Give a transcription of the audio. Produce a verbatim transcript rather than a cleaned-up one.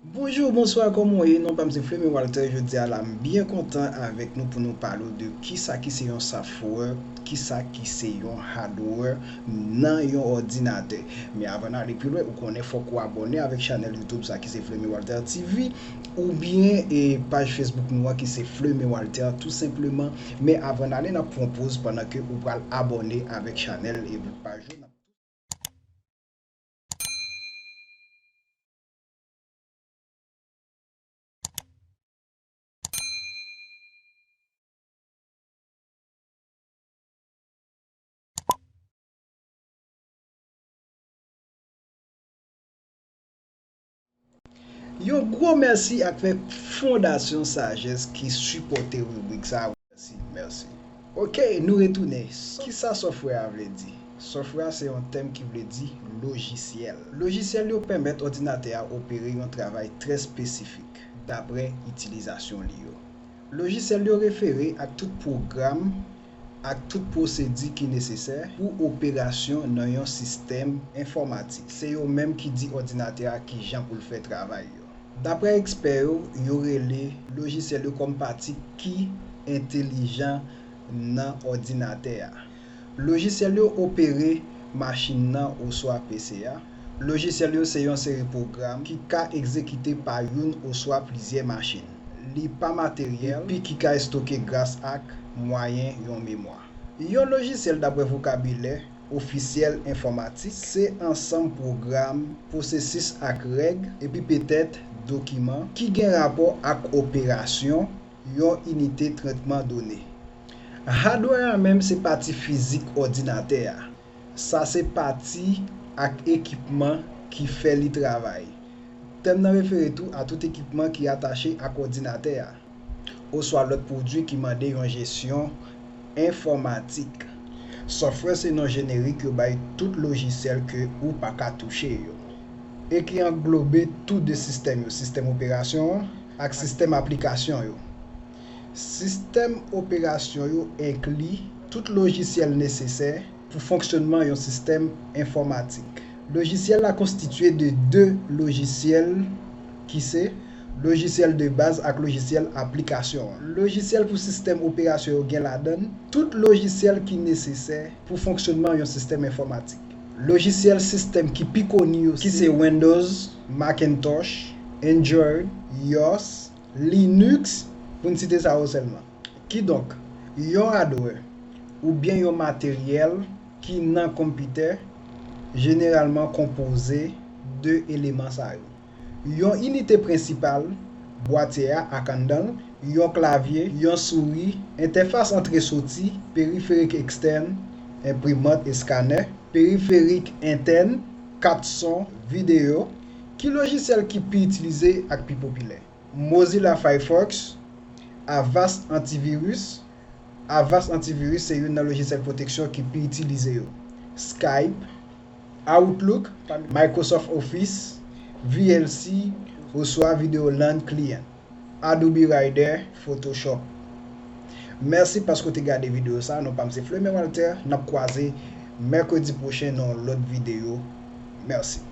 Bonjou, bonswa, kòman w ye? Non pa m se Flemmy Walter. Jodi a la, m byen kontan avèk nou pou nou pale w de kisa ki se yon software, kisa ki se yon hardware nan yon òdinatè. Men avan n ale pi lwen, ou konnen fòk ou abòne avèk chanèl YouTube sa ki se Flemmy Walter T V, oubyen e paj Facebook nou an ki se Flemmy Walter tou senpleman. Men avan n ale, n ap pran poz pandan ke ou pral abòne avèk chanèl e paj ou. Yon gwo mèsi ak fè Fondasyon Sajès ki sipòte ribrik sa a. Mèsi, mèsi. Oke, nou retounen. Kisa software a vle di? Software a se yon tèm ki vle di lojisyèl. Lojisyèl yo pèmèt òdinatè a opere yon travay trè espesifik, dapre itilizasyon li yo. Lojisyèl yo refere ak tout pwogram ak tout pwosedi ki nesesè pou operasyon nan yon sistèm enfòmatik. Se yo menm ki di òdinatè a kijan pou l fè travay yo. Dapre ekspè yo, yo rele lojisyèl yo kòm pati ki entèlijan nan òdinatè a. Lojisyèl yo opere machin nan oswa P C a. Lojisyèl yo se yon seri pwogram ki ka egzekite pa youn oswa plizyè machin. Li pa materyèl, epi ki ka estoke gras ak mwayen yon memwa. Yon lojisyèl, dapre vokabilè ofisyèl enfòmatik, se ansanm pwogram, pwosesis ak règ, epi petèt dokiman ki gen rapò ak operasyon yon inite tretman done. Hardware a menm se pati fizik òdinatè a. Sa se pati ak ekipman ki fè li travay. Tèm nan refere tou a tout ekipman ki atache ak òdinatè a, oswa lòt pwodui ki mande yon jesyon enfòmatik. Software se non jenerik yo bay tout lojisyèl ke ou pa ka touche yo, e ki anglobe tou de sistèm yo, sistèm operasyon an ak sistèm aplikasyon yo. Sistèm operasyon yo enkli tout lojisyèl nesesè pou fonksyònman yon sistèm enfòmatik. Lojisyèl la konstitye de de lojisyèl ki se lojisyèl de baz ak lojisyèl aplikasyon an. Lojisyèl pou sistèm operasyon yo gen ladan l tout lojisyèl ki nesesè pou fonksyònman yon sistèm enfòmatik. Lojisyèl sistèm ki pi koni yo ki se Windows, Macintosh, Android, iOS, Linux, pou n site sa yo sèlman. Kidonk, yon hardware, oubyen yon materyèl ki nan konpitè, jeneralman konpoze de eleman sa yo. Yon inite prensipal, bwatye a ak anndan l, yon klavye, yon souri, entèfas antre soti, periferik ekstèn, enprimant, eskanè, periferik entèn, kat son, videyo. Ki lojisyèl ki pi itilize ak pi popilè? Mozilla Firefox, Avast Antivirus. Avast Antivirus se youn nan lojisyèl pwoteksyon ki pi itilize yo. Skype, Outlook, Microsoft Office, V L C, oswa Videoland Client, Adobe Reader, Photoshop. Mèsi paske w te gade videyo sa a. Non pa m se Fleming Walter. N ap kwaze mèkredi pwochen nan yon lòt videyo. Mèsi.